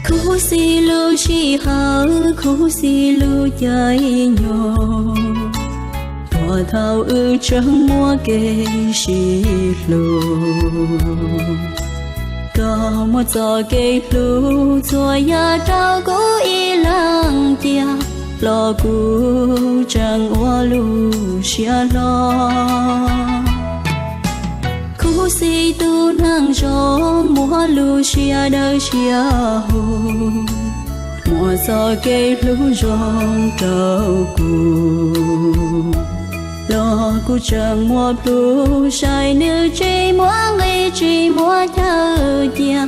Khuv xim lub sij hawm, khuv xim lub caij nyoog, puag thaum wb tseem muaj kev sib hlub. Koj muab txoj kev hlub txhua yam rau kuv ib leeg cia, los kuv tseem ua lub siab hlo. Khuv xim tus neeg zoo muaj lub siab dawb siab huv, muaj txoj kev hlub zoo rau kuv, los kuv tseem muaj plhus saib nws tsis muaj nqi tsis muaj chaw cia.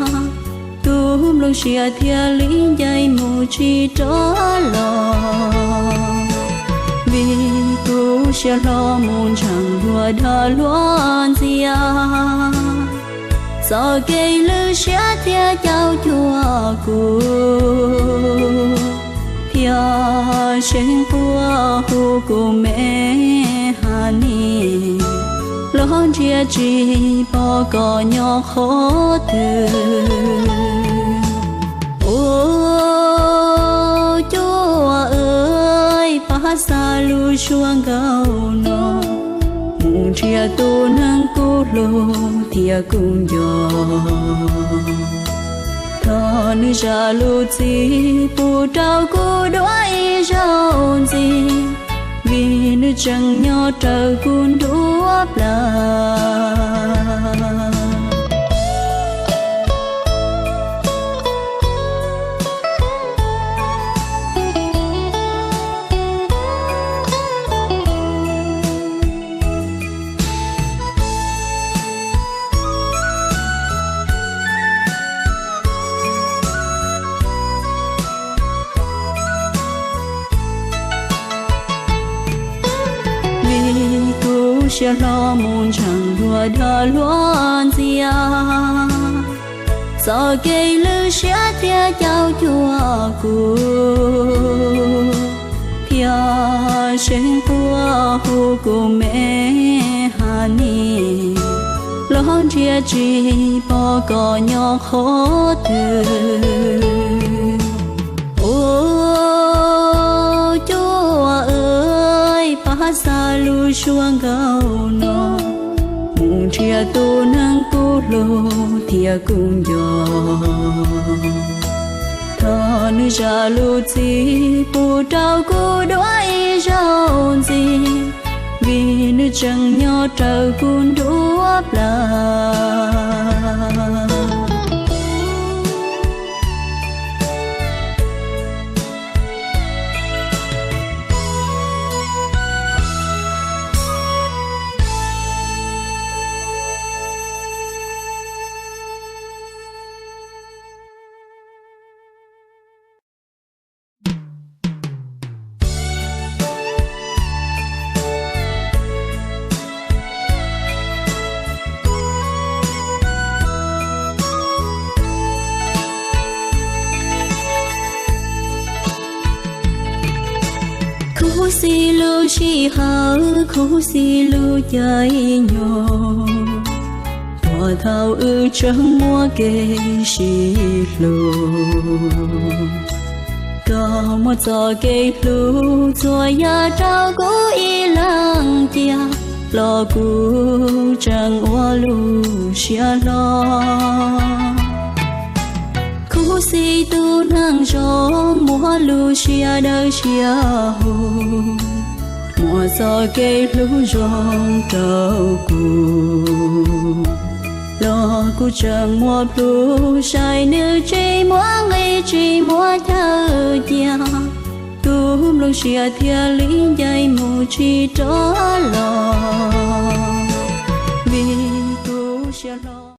Tus nplooj siab thiaj li ncaim mus tsis rov los, vim kuv siab hlo mus ntshav luag dag luag ntxias. Txoj kev lwj siab thiab caum cuag kuv, thiab seev quaj hu kuv me ha ni, los nrhiav tsis pom koj nyob qhov twg. Ua cuab, pab xa lub suab nkauj no mus nrhiav tus neeg kuv hlub thiab kuv nco. Thov nws zam lub txim pub rau kuv dua ib zaug ntxiv, vim nws tseem nyob raws kuv nruab plawv. Vim kuv siab hlo mus ntshav luag dag luag ntxias. Txoj kev lwj siab thiab caum cuag kuv, thiab seev quaj hu kuv me ha ni, los nrhiav tsis pom koj nyob qhov twg. Ua cuab, pab xa lub suab nkauj no mus nrhiav tus neeg kuv hlub thiab kuv nco. Thov nws zam lub txim pub rau kuv dua ib zaug ntxiv, vim nws tseem nyob raws kuv nruab plawv. Khuv xim lub sij hawm, khuv xim lub caij nyoog, puag thaum wb tseem muaj kev sib hlub. Koj muab txoj kev hlub txhua yam rau kuv ib leeg cia, los kuv tseem ua lub siab hlo. Khuv xim tus neeg zoo muaj lub siab dawb siab huv, muaj txoj kev hlub zoo rau kuv, los kuv tseem muaj plhus saib nws tsis muaj nqi tsis muaj chaw cia. Tus nplooj siab thiaj li ncaim mus tsis rov los, vim